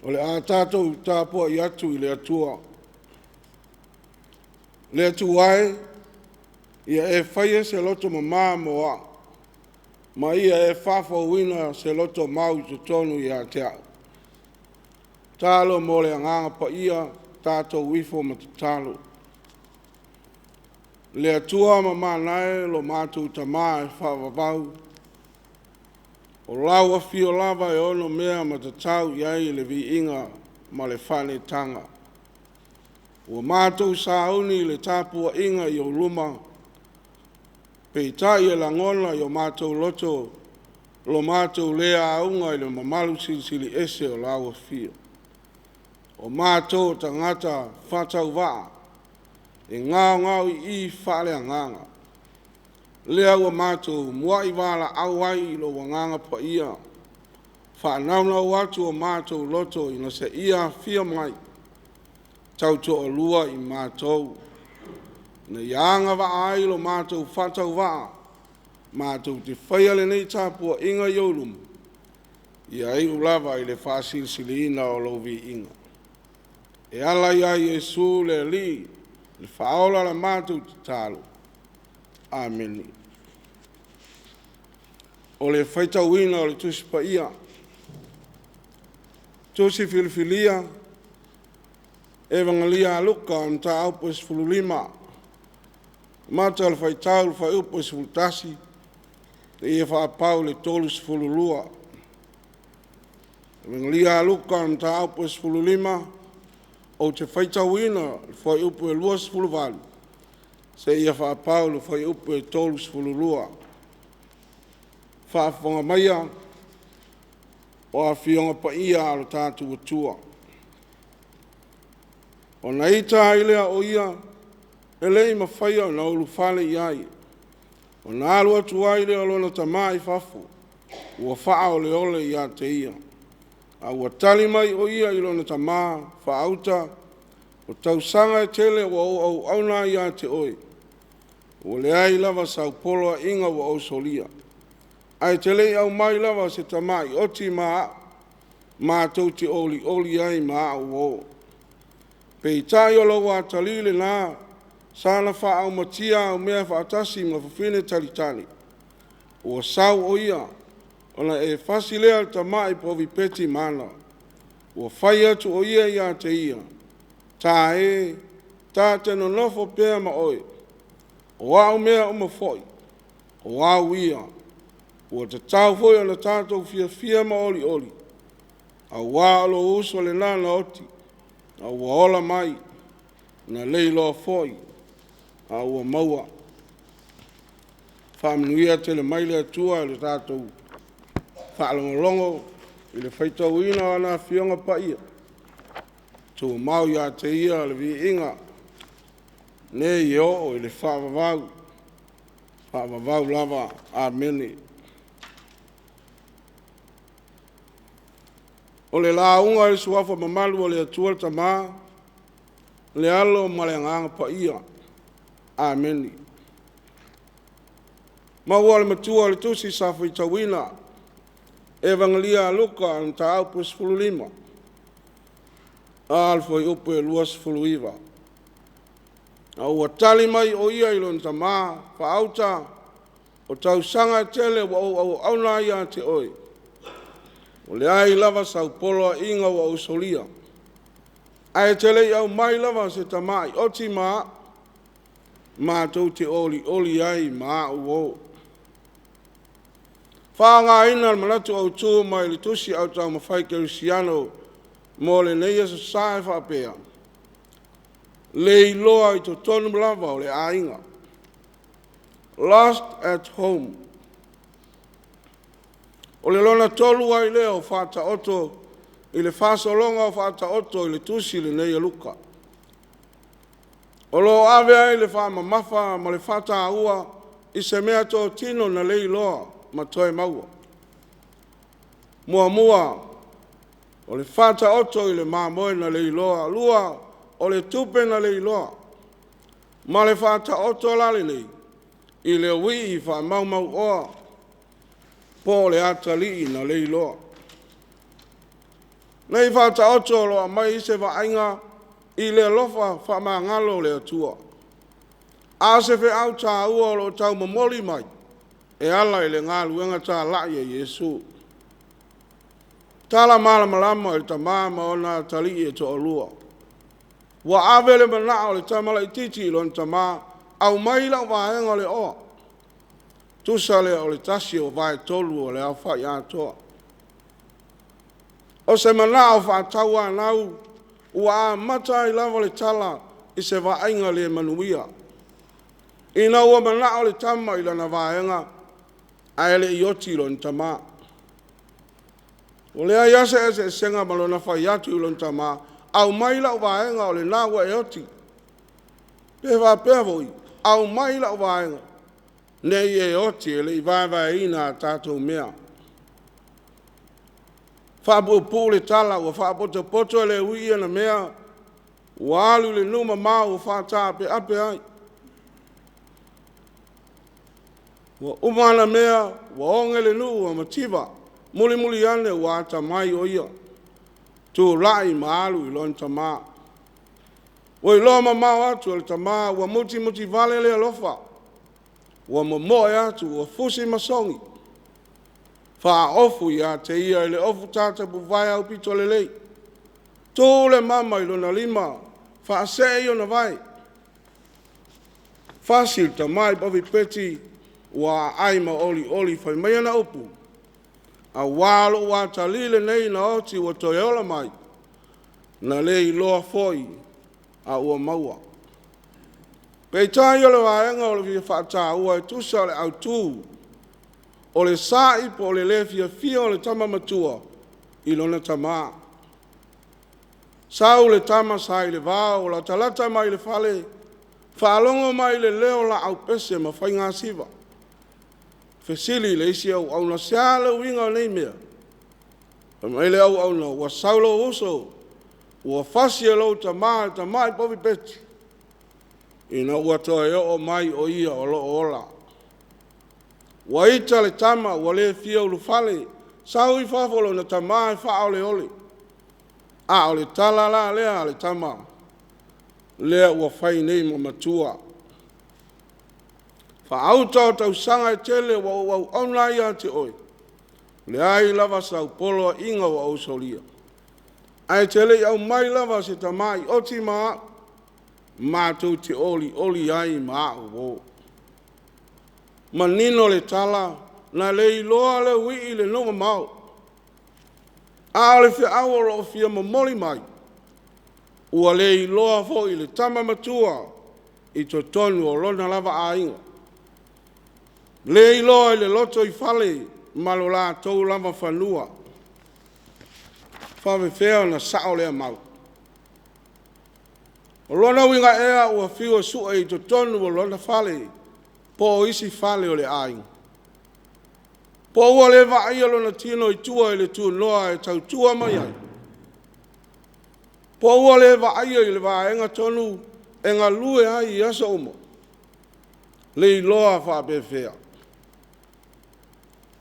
O le a tatou tapuai atu i le Atua. Le Atua e, ia e faia se loto mama mo au, ma ia e faafouina se loto mau i totonu ia te au. Tatalo mo le Agaga Paia, tatou ifo ma tatalo. Le Atua mamana e, lo matou Tama e faavavau, o lau afio lava e onomea ma tatau i ai le viiga ma le faaneetaga. Ua matou sauni i le tapuaiga i ou luma, peitai e lagona i o matou loto lo matou le auga i le mamalu silisili ese o lau Afio. O matou o tagata faatauvaa e gaogaoi'i faaleagaga, lea ua matou muai valaau ai i lou Agaga Paia, faanaunau atu o matou loto ina se i afifio mai tautoalua i matou, ina ia agavaa ai lo matou faatauvaa matou te faia lenei tapuaiga i ou luma, ia iu lava i le faasilisiliina o lou viiga. E ala ia Iesu le Alii, le Faaola la matou tatalo. Amene. O le faitauina o le Tusi Paia, Tusi Filifilia Evagelia a Luka, Mataupu e 15, amata le faitau i le fuaiupu e 11 seia faapau i le 32. Evagelia a Luka, Mataupu e 15, ou te faitauina le fuaiupu e 28 seia faapau i le fuaiupu e 32. Faafofoga maia o Afioga Paia a lo tatou Atua. Ona ita ai lea o ia, e le i mafaia ona ulufale i ai, ona alu atu ai lea o lona tama i fafo ua faaoleole ia te ia. A ua tali mai o ia i lona tama, ‘Faauta, o tausaga e tele ua ou auauna ai ia te oe, ua leai lava sau poloaiga ua ou solia, ae e te le i aumaia lava se tamai oti ma au matou te olioli ai ma au uo. Peitai o lou atalii lena sa na faaumatia au mea faatasi ma fafine talitali, ua sau o ia, ona e fasi lea o le tamai povi peti ma ana.’ Ua fai atu o ia ia te ia, ‘Ta e, ta te nonofo pea ma oe, o au mea uma foi, o au ia. Ua tatau foi ona tatou fiafia ma olioli, aua o lou uso lena na oti, a ua ola mai, na leiloa foi, a ua maua.’ Faamanuia tele mai le Atua i le tatou faalogologo i le faitauina o Lana Afioga Paia. Tumau ia te Ia le viiga nei e oo i le faavavau, faavavau lava. Amene. O le lauga i le Suafa mamalu o le Atua le Tama, le Alo ma le Agaga Paia. Amene. Maua le matua o le tusi sa faitauina, Evagelia a Luka, mataupu e 15, a le fuaiupu e 29. A ua tali mai o ia i lona tama, “Faauta, o tausaga e tele ua ou auauna ai ia te oe, ua leai lava sau poloaiga ua ou solia, ae te le i aumaia lava se tamai oti ma au matou te olioli ai ma au uo. Faaaogaina le manatu autu mai le Tusi Au Taumafai Kerisiano mo lenei Aso Sa e faapea: Le iloa i totonu lava o le aiga. Lost at Home. O le lona tolu ai lea o Faataoto i le faasologa o Faataoto i le tusi lenei a Luka. O lo o ave ai le faamamafa ma le faataua i se meatotino na leiloa ma toe maua. Muamua, o le faataoto i le mamoe na leiloa. Lua, o le tupe na leiloa. Ma le faataoto la lenei i le uii faamaumauoa po o le atalii na leiloa. Nei faataoto o lo o aumai ai se vaaiga i le alofa faamagalo o le Atua. A o se feau taua o lo o tau momoli mai e ala i le galuega talai a Iesu. Tala malamalama i le tama ma ona atalii e toalua. Ua ave le manao o le tama laitiiti i lona tama, aumai lau vaega o le oa. Tusa lea o le 1/3 o le aofai atoa. O se manao faatauanau ua amata ai lava le tala i se vaaiga le manuia, ina ua manao le tama i lana vaega ae le i oti lona tama. Ua leai lava se eseesega ma lona fai atu i lona tama, aumai lau vaega o lena ua e oti. Pe faapea foi, aumai lau vaega, ne i e oti e le i vaevaeina a tatou mea. Faapuupuu le tala, ua faapotopoto e le alii ana mea, ua alu i le nuu mamao ua faataapeape ai. Ua uma ana mea ua oge le nuu ua mativa, mulimuli ane ua atamai o ia, tulai ma alu i lona tama. Ua iloa mamao atu e le tama ua mutimutivale le alofa, ua momoe atu ua fusi ma sogi, faaofu ia te ia i le ofu tatapuvae aupito lelei, tu le mama i lona lima, faasee i ona vae, fasi le tama i povi peti, ua aai ma olioli fai mai ana upu, aua o lou atalii lenei na oti ua toe ola mai, na leiloa foi a ua maua. Peitai o le vaega o lo o fia faataua e tusa o le autu, o le sa'i po o le le fiafia o le tama matua i lona tama. Sau le tama sa i le vao, latalata mai i le fale, faalogo mai i le leo o laau pese ma faigasivai. Fesili i le isi auauna, se a le uiga o nei mea? Fai mai le auauna, ua sau lou uso, ua fasi e lou tama le tamai povi peti ina ua toe oo mai o ia o lo o ola. Ua ita le tama ua le fia ulufale, sau i fafo lona tama e faaoleole. A o le tala la lea a le tama lea ua fai nei ma matua. Faauta o tausaga e tele ua ou auauna ai ia te oe, leai lava sau poloaiga ua ou solia, ae e te le i aumai lava se tamai oti ma au matou te olioli ai ma au uo. Manino le tala, na leiloa le uii i le nuu mamao, a o le feau o lo o fia momoli mai, ua leiloa foi le tama matua i totonu o lona lava aiga, leiloa i le lotoifale ma lo latou lava fanua. E faapefea ona sao lea mau? O lona uiga ea ua fiu e sue i totonu o lona fale po o isi fale o le aiga? Po o ua le vaaia lona tino i tua i le tunoa e tautua mai ai? Po o ua le vaaia i le vaega tonu e galue ai i aso uma? Leiloa faapefea?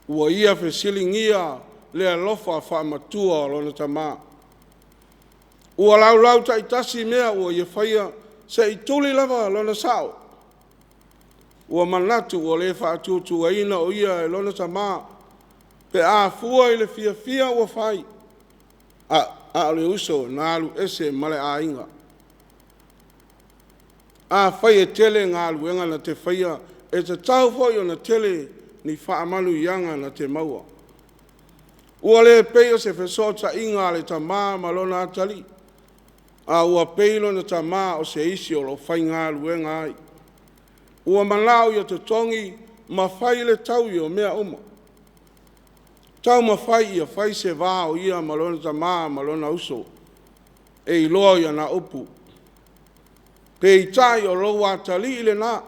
Ua ia fesiligia le alofa faamatua o lona tama. Ua laulau taitasi mea ua ia faia se i tuli lava lona sao. Ua manatu ua le faatuatuaina o ia e lona tama pe a fua i le fiafia ua fai, a o le uso na alu ese ma le aiga. Afai e tele galuega na te faia, e tatau foi ona tele ni faamanuiaga na te maua. Ua le pei o se fesootaiga a le tama ma lona atalii, a ua pei lona tama o se isi o lo o faigaluega ai. Ua manao ia totogi ma fai le taui o mea uma. Taumafai ia fai se va o ia ma lona tama ma lona uso e iloa i ana upu. Peitai o lou atalii lena,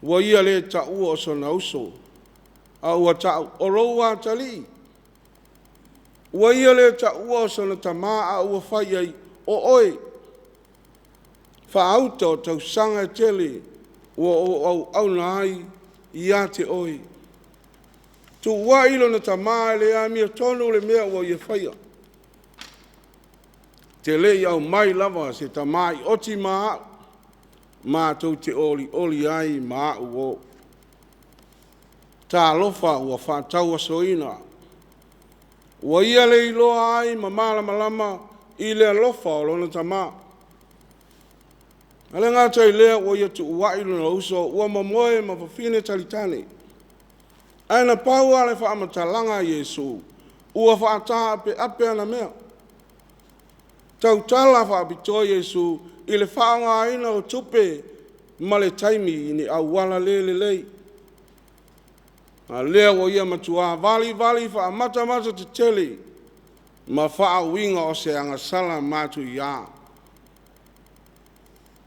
ua ia le taua o sona uso, a ua tau, o lou atalii. Ua ia le taua o sona tama, a ua fai i ai, o oe. Faauta o tausaga e tele ua ou auauna ai ia te oe. Tuuai lona tama e le amiotonu le mea ua ia faia, e te le i aumai lava se tamai oti ma au, matou te olioli ai ma au uo. Talofa ua faatauasoina, ua ia le iloa ai ma malamalama i le alofa o lona tama. Ae le gata i lea ua ia tuuai lona uso ua momoe ma fafine talitali. Ae na pau lava le faamatalaga a Iesu, ua faataapeape ana mea. Tautala faapitoa Iesu i le faaaogaina o tupe ma le taimi i ni auala le lelei. A o lea ua ia matua valivali faamatamata tetele ma faauiga o se agasala matuia.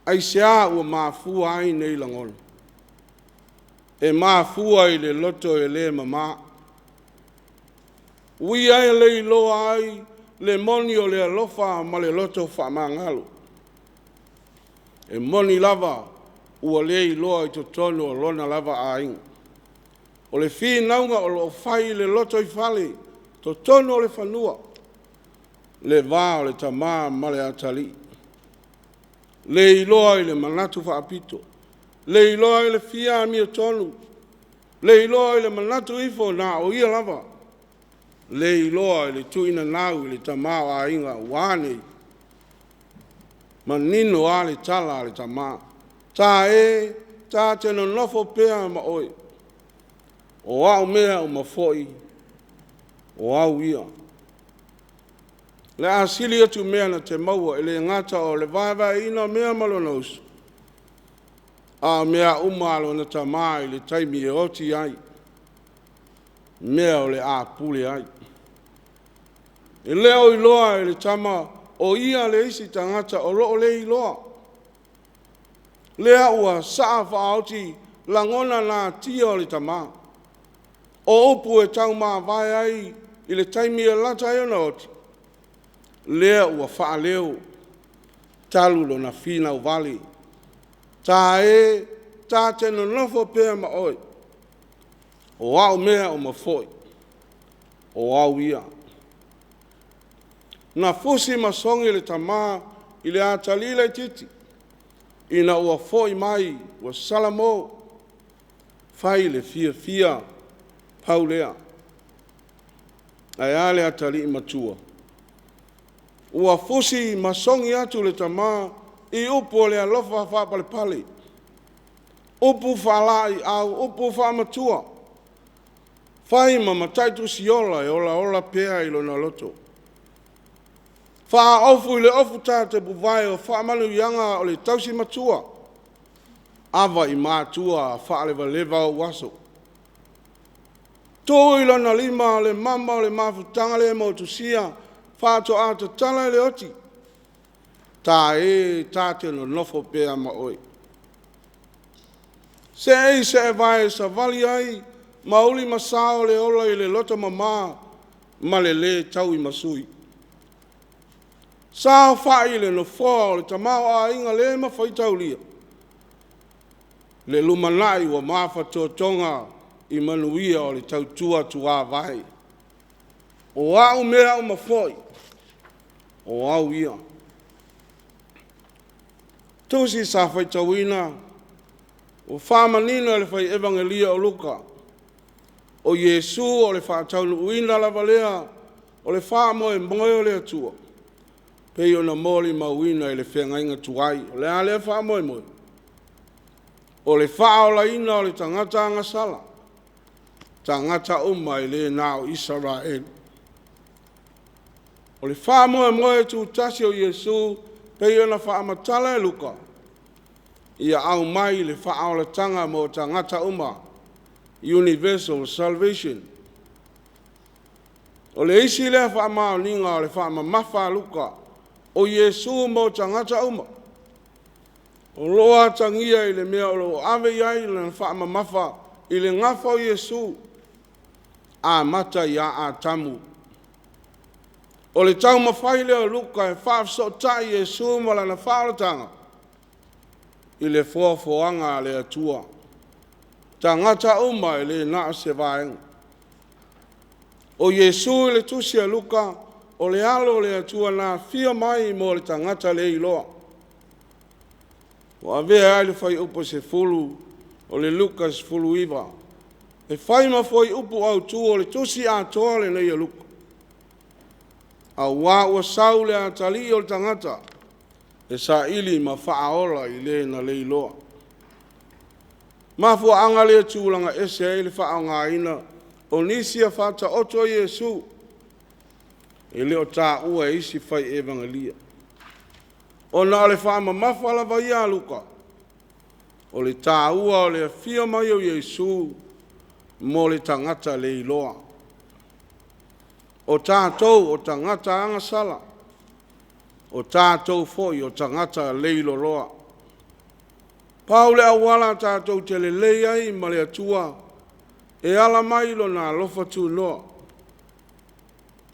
Aisea ua mafua ai nei lagona? E mafua i le loto e le mama. Ua ia le iloa ai le moni o le alofa ma le loto faamagalo. E moni lava ua le iloa i totonu o lona lava aiga. O le finauga o lo o fai i le lotoifale, totonu o le fanua, le va o le tama ma le atalii. Le iloa i le manatu faapito, le iloa i le fia amiotonu, le iloa i le manatu ifo na o ia lava, le iloa i le tuuinanau i le tamaoaiga. Ua a nei? Manino lava le tala a le tama, ta e, ta te nonofo pea ma oe, o au mea uma foi o au ia. O le a sili atu mea na te maua, e le gata o le vaevaeina o mea ma lona uso, a o mea uma a lona tama i le taimi e oti ai, mea o le a pule ai. E le o iloa e le tama o ia le isi tagata o lo o le iloa. Lea ua sasaa faaoti lagona natia o le tama. O upu e taumavae ai i le taimi e lata ai ona oti, lea ua faaleo talu lona finau vale. Ta e, ta te nonofo pea ma oe, o au mea uma foi, o au ia. Na fusi ma sogi le tama i le atalii laitiiti ina ua foi mai ua salamo, fai le fiafia, pau lea. Ae a le atalii matua? Ua fusi ma sogi atu le tama i upu o le alofa faapalepale, upu faalaeiau, upu faamatua, fai ma matai tusiola e olaola pea i lona loto. Faaofu i le ofu tatepuvae o faamanuiaga o le tausi matua. Ava i matua faalevaleva ou aso. Tuu i lona lima le mama o le mafutaga le motusia faatoa tatala i le oti. Ta e, ta te nonofo pea ma oe. Seei seevae e savali ai ma uli masao le ola i le loto mama ma le lē tauimasui. Saofai i le nofoa o le tamaoaiga le mafaitaulia le lumanai ua mafatotoga i manuia o le tautua tuavae. O au mea uma foi, o au ia. Tusi sa faitauina ua faamanino e le fai Evagelia o Luka, o Iesu o le faataunuuina lava lea o le faamoemoe o le Atua, pei ona molimauina i le feagaiga tuai. O le a lea faamoemoe? O le faaolaina o le tagata agasala, tagata uma e le na o Isaraelu. O le faamoemoe tutasi o Iesu pei ona faamatala e Luka, ia aumai le faaolataga mo tagata uma, universal salvation. O le isi lea faamaoniga o le faamamafa a Luka o Iesu mo tagata uma. O lo o atagia i le mea o lo o ave i ai lana faamamafa i le gafa o Iesu, amata ia Atamu. O le taumafai lea o Luka e faafesootai Iesu ma lana faaolataga i le foafoaga a le Atua. Tagata uma e le na o se vaega. O Iesu i le tusi a Luka, o le alo o le Atua na afio mai mo le tagata le iloa. Ua avea ai le fuaiupu 10 o le Luka 19 e fai ma fuaiupu autu o le tusi atoa lenei o Luka. Aua ua sau le atalii o le tagata e saili ma faaola i le na leiloa. Mafuaaga lea e tulaga ese ai le faaaogaina o nisi o Faataoto a Iesu e le o taua e isi fai Evagelia, ona o le faamamafa lava ia a Luka o le taua o le afio mai o Iesu mo le tagata leiloa. O tatou o tagata agasala, o tatou foi o tagata leiloloa. Pau le auala tatou te lelei ai ma le Atua e ala mai Lona alofa tunoa.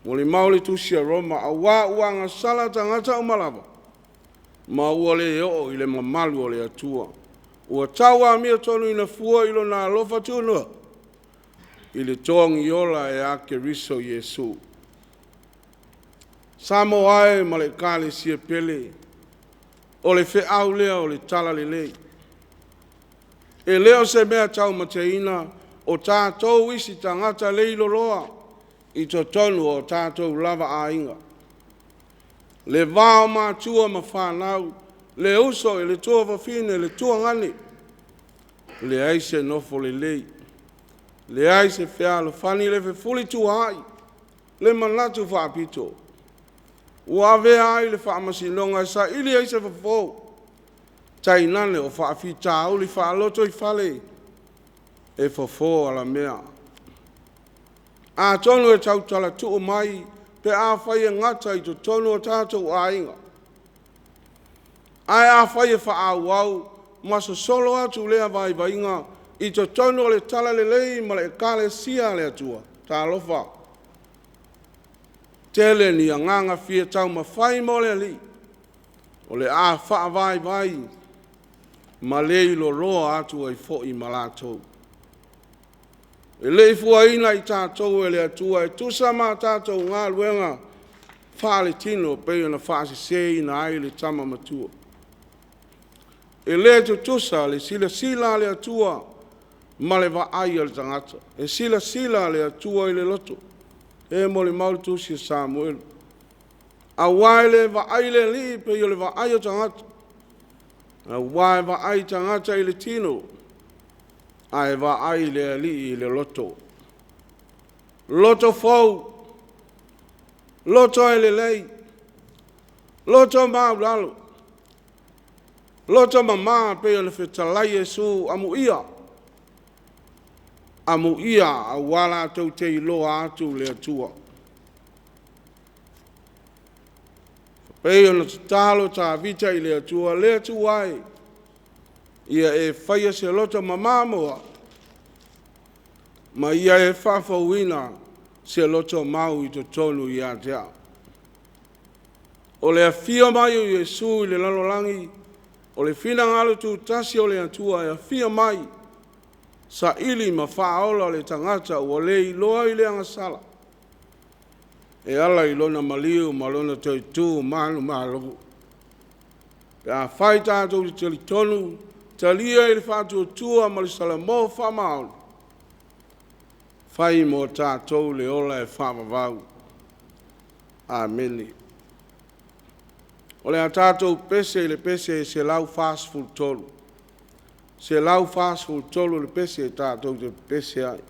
Molimau le tusi a Roma, aua ua agasala tagata uma lava, ma ua le oo i le mamalu o le Atua. Ua tau amiotonu fua i Lona alofa tunoa i le toagi ola ia Keriso Iesu. Samoa e ma le Ekalesia pele, o le feau lea o le Talalelei. E le o se mea taumateina o tatou isi tagata leiloloa i totonu o tatou lava aiga. Le va o matua ma fanau, le uso i le tuafafine, le tuagane, leai se nofo lelei, leai se fealofani, le fefulisai, le manatu faapito. Ua avea ai le Faamasinoga e saili ai se fofo, tainane o faafitauli faalotoifale e fofo alamea. Atonu e tautala tuu mai pe afai e gata i totonu o tatou aiga, ae afai e faaauau ma sosolo atu lea vaivaiga i totonu o le Talalelei ma le Ekalesia a le Atua, talofa, tele ni agaga fia taumafai mo le Alii, o le a faavaivai ma leiloloa atu ai foi ma latou. E le i fuaina i tatou e le Atua e tusa ma a tatou galuega faaletino e pei ona faaseseina ai le tama matua. E le tutusa le silasila a le Atua ma le vaai a le tagata. E silasila le Atua i le loto. E molimau le tusi a Samuelu, aua e le vaai le Alii pei o le vaai o tagata, aua e vaai tagata i le tino, ae vaai le Alii i le loto. Loto fou, loto e lelei, loto maualalo, loto mama pei ona fetalai Iesu, amuia, amuia aua latou te iloa atu le Atua. E pei ona tatalo Tavita i le Atua, le Atua e, ia e faia se loto mama mo au, ma ia e faafouina se loto mau i totonu ia te au. O le afio mai o Iesu i le lalolagi, o le finagalo tutasi o le Atua e afio mai, saili ma faaola le tagata ua le iloa i le agasala e ala i lona maliu ma lona toe tu manumalo. Pe afai tatou te talitonu, talia i le faatuatua ma le salamo faamaoni, fai mo tatou le ola e faavavau. Amene. O le a tatou pese i le pese 143, 143 le pese tatou te pepese ai.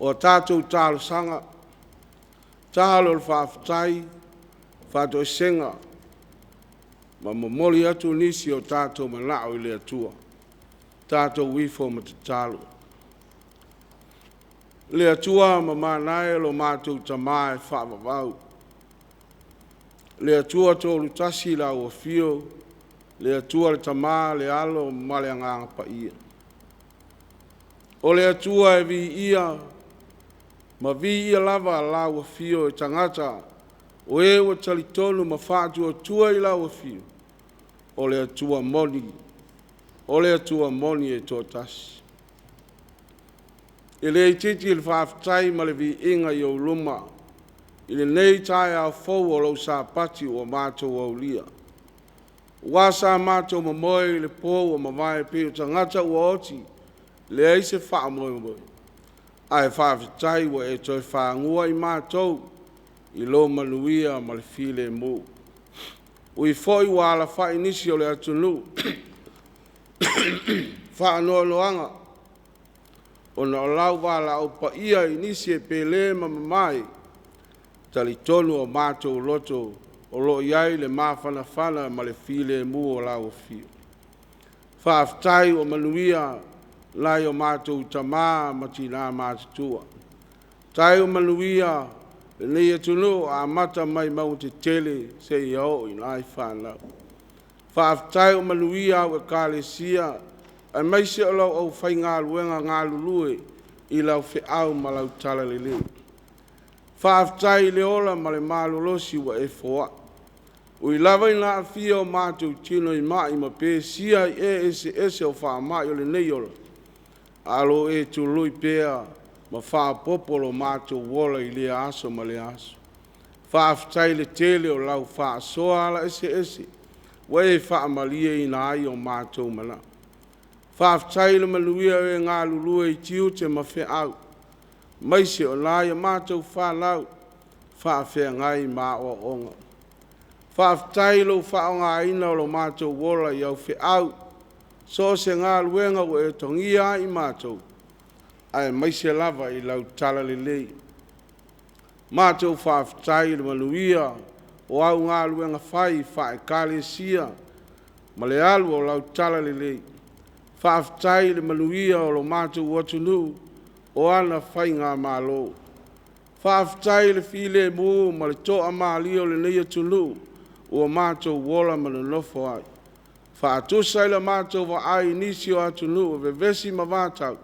O a tatou talosaga, tatalo o le faafetai, faatoesega ma momoli atu nisi o tatou manao i le Atua. Tatou ifo ma tatalo. Le Atua mamana e lo matou Tama e faavavau, le Atua Tolu Tasi i lau afio, le Atua le Tama, le Alo ma le Agaga Paia. O le Atua e viia ma viia lava lau afio e tagata o e ua talitonu ma faatuatua i lau afio, o le Atua moni, o le Atua moni e toatasi. E le itiiti le faafetai ma le viiga i ou luma i lenei taeao fou o lou Sapati ua matou aulia. Aua sa matou momoe i le po ua mavae pei o tagata ua oti, leai se faamoemoe, ae faafetai ua e toe fagua i matou i lou manuia ma le filemu. E ui foi ua alafai nisi o le atunuu i faanoanoaga ona o lau valaau paia i nisi e pele ma mamae, e talitonu o matou loto o lo o i ai le mafanafana ma le filemu o lau Afio. Faafetai ua manuia nai o matou tama ma tina matutua. Faafetai ua manuia lenei atunuu amata mai mauga tetele seia oo i nai fanau. Faafetai ua manuia au Ekalesia aemaise o lau aufaigaluega galulue i lau feau ma lau talalelei. Faafetai i le ola ma le malolosi ua e foai. E ui lava ina aafia o matou tino i mai ma pesia i ee eseese o faamai o lenei ola, ae o lo o e tului pea ma faaopoopo lo matou ola i lea aso ma lea aso. Faafetai i le tele o lau faasoa ala eseese ua e faamalieina ai o matou manao. Faafetai i le manuia o e galulue i tiute ma feau, aemaise o nai a matou fanau faafeagai ma aoaoga. Faafetai i lou faaaogaina o lo matou ola i au feau, so o se galuega ua e togia ai matou, aemaise lava i lau talalelei. Matou faafetai i le manuia o au galuega fai faa-Ekalesia ma le alu o lau talalelei. Faafetai i le manuia o lo matou atunuu o ana faigamalo. Faafetai i le filemu ma le toamalie o lenei atunuu ua matou ola ma nonofo ai. Faatusa i le matou vaai i nisi o atunuu e vevesi ma vatau, o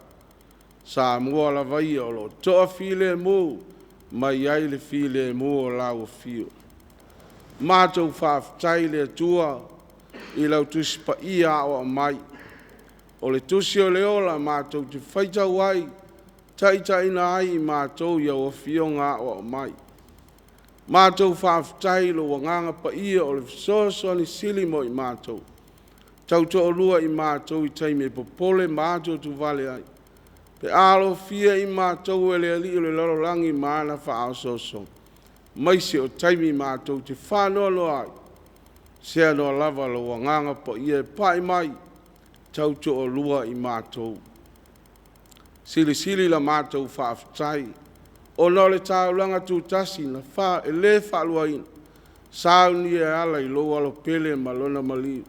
Samoa lava ia o lo o toafilemu ma e i ai le filemu o lau Afio. Matou faafetai i le Atua i lau Tusi Paia Aoao mai, o le tusi o le ola matou te faitau ai, taitaiina ai i matou i au Afioga Aoao mai. Matou faafetai i lou Agaga Paia o le fesoasoani sili mo i matou, tautoalua i matou i taimi e popole ma atuatuvale ai, pe a alofia i matou e le alii o le lalolagi ma ana faaosoosoga, aemaise o taimi matou te faanoanoa ai, seanoa lava lou Agaga Paia e pai mai, tautoalua i matou. Silisili la matou faafetai ona o le taulaga tutasi na e le faaluaina, saunia e ala i lou Alo pele ma lona maliu,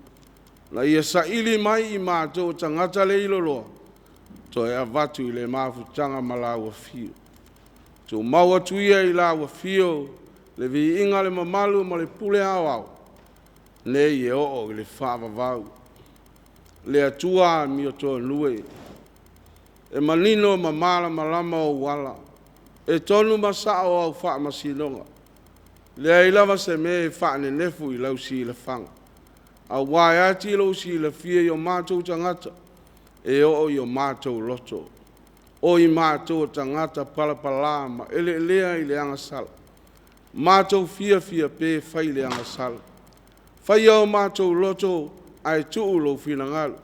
na ia saili mai i matou o tagata leiloa toe avatu i le mafutaga ma lau Afio. Tumau atu ia i lau Afio le viiga, le mamalu ma le pule aoao, nei e oo i le faavavau. Le Atua amiotonu e, e manino ma malamalama ou ala, e tonu ma sao au faamasinoga. E leai lava se mea e faanenefu i lau silafaga, aua e ati lou silafia i o matou tagata e oo i o matou loto, o i matou o tagata palapala ma eleelea i le agasala, matou fiafia pea e fai le agasala. Faia o matou loto ae tuu lou finagalo.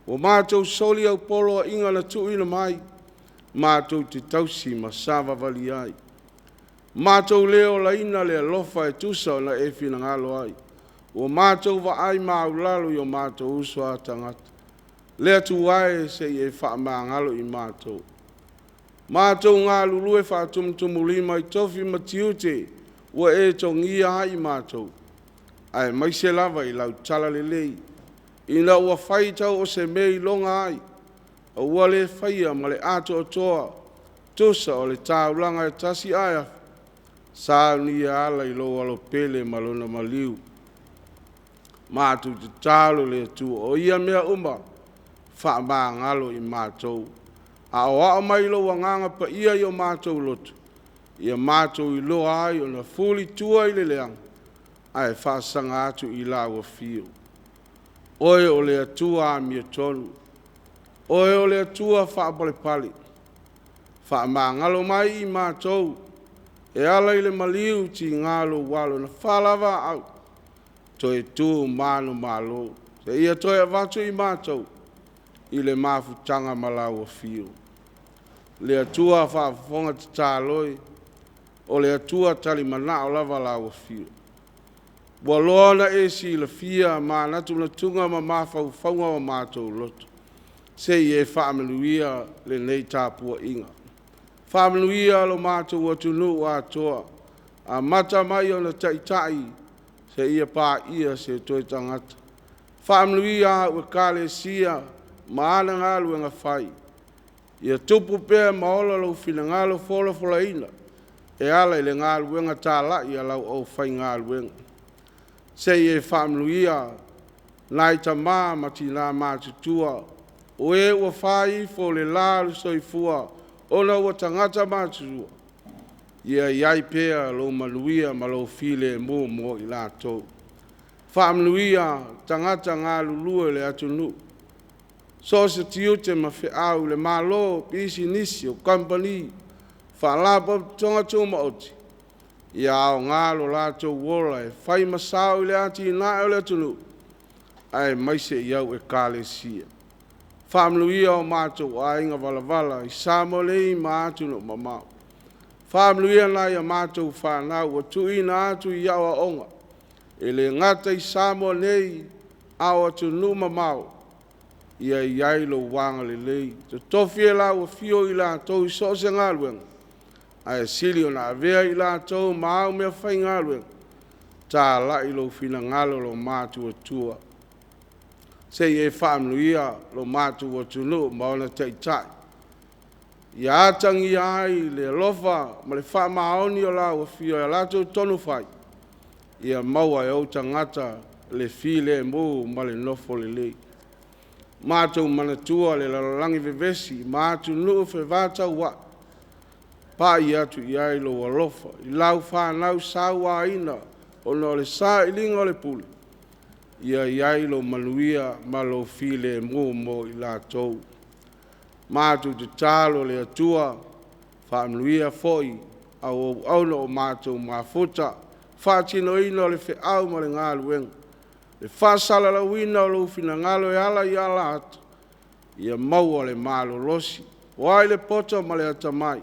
Ua matou soli au poloaiga na tuuina mai matou te tausi ma savavali ai. Matou le olaina le alofa e tusa ona e finagalo ai. Ua matou vaai maualalo i o matou uso a tagata. Le Atua e, se i e faamagalo i matou. Matou galulue faatumutumulima i tofi ma tiute ua e togia ai i matou, aemaise lava i lau talalelei, ina ua faitau o se mea iloga ai, a ua le faia ma le atoatoa, tusa o le taulaga e tasi ae afa, saunia e ala i lou Alo Pele ma lona maliu. Matou tatalo le Atua, o ia mea uma faamagalo i matou. Aoao mai lou Agaga Paia i o matou loto, ia matou iloa ai ona fulitua i le leaga, ae faasaga atu i lau afio. Oe o le Atua amiotonu, Oe o le Atua faapalepale, faamagalo mai i matou e ala i le maliu tiga lou Alo na faalavaau toe tu manumalo, seia toe avatu i matou i le mafutaga ma lau afio. Le Atua faafofoga tatalo e, o le Atua talimanao lava lau afio. Ua loa ona e silafia manatunatuga ma mafaufauga o matou loto, se i e faamanuia lenei tapuaiga. Faamanuia lo matou atunuu atoa, amata mai i ona taitai seia paia se toe tagata. Faamanuia au Ekalesia ma ana galuega fai, ia tupu pea ma ola lou finagalo folafolaina e ala i le galuega talai a lau aufaigaluega. Se i e faamanuia nai tama ma tina matutua o e ua fai ifo le la o le soifua ona ua tagata matutua, ia i ai pea lou manuia ma lou filemu mo i latou. Faamanuia tagata galulue o le atunuu, so o se tiute ma feau i le Malo, pisinisi, o kamupani, Faalapotopotoga Tumaoti, ia aoga lo latou ola e fai ma sao i le atinae o le atunuu, aemaise i au Ekalesia. Faamanuia o matou aiga valavala i Samoa nei ma atunuu mamao. Faamanuia nai a matou fanau ua tuuina atu i aoaoga, e le gata i Samoa nei, a o atunuu mamao, ia i ai lou agalelei, totofi e lau Afio i latou i so o se galuega, ae sili ona avea i latou ma au meafaigaluega, talai lou finagalo lo matuatua. Se i e faamanuia lo matou atunuu ma ona taitai, ia atagia ai le alofa ma le faamaoni o lau Afio i a latou tonu fai, ia maua e ou tagata le filemu ma le nofo lelei. Matou manatua le lalolagi vevesi ma atunuu fevataua'i, pai atu i ai lou alofa i lau fanau sauaina ona o le sailiga o le pule, ia i ai lou manuia ma lou filemu mo i latou. Matou tatalo le Atua, faamanuia foi au auauna ua matou mafuta i le faatinoina o le feau ma le galuega, le faasalalauina o lou finagalo e ala i alaata, ia maua le malolosi. Ua ai le poto ma le atamai e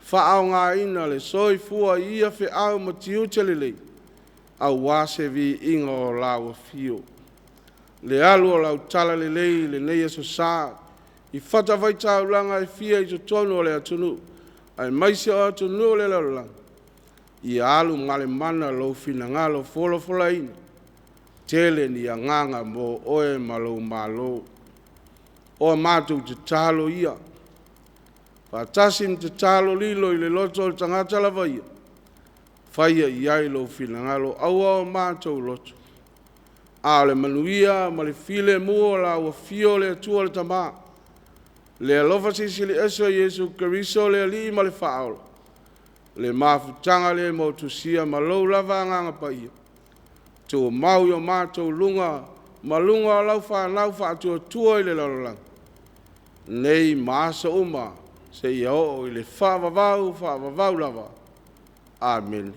faaaogaina le soifua i ia feau ma tiute lelei aua se viiga o lau afio. Le alu o lau talalelei i lenei aso Sa i fatafaitaulaga e fia i totonu o le atunuu aemaise o atunuu o le lalolagi, ia alu ma le mana lou finagalo folafolaina, tele ni agaga mo oe ma lou Malo. O a matou tatalo ia, faatasi ma tatalo lilo i le loto o le tagata lava ia, faia i ai lou finagalo, aua o matou loto, a o le manuia ma le filemu o lau afio le Atua le Tama, le alofa Silisili Ese o Iesu Keriso le Alii ma le Faaola, le mafutaga le motusia ma lou lava Agaga Paia, tumau i o matou luga ma luga o lau fanau faatuatua i le lalolagi, nei ma aso uma seia oo i le faavavau, faavavau lava. Amene.